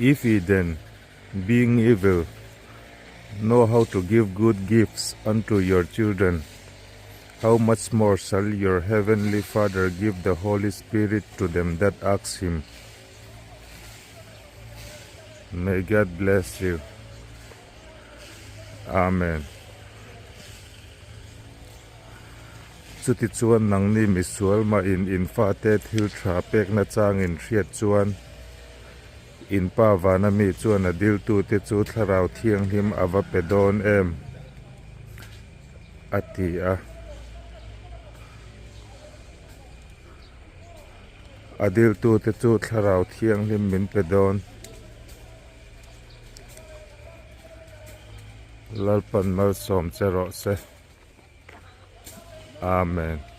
If ye then, being evil, know how to give good gifts unto your children, how much more shall your heavenly Father give the Holy Spirit to them that ask him? May God bless you. Amen. Chutichuan nangni misual mah in in fate thil tha pekna chang in hriat chuan in pa vana mi chuan a diltute chu thlarau thianghlim a va pe dawn em? a ti a. A diltute chu thlarau thianghlim min pe dawn. Lalpan malsawm che rawh se. Amen.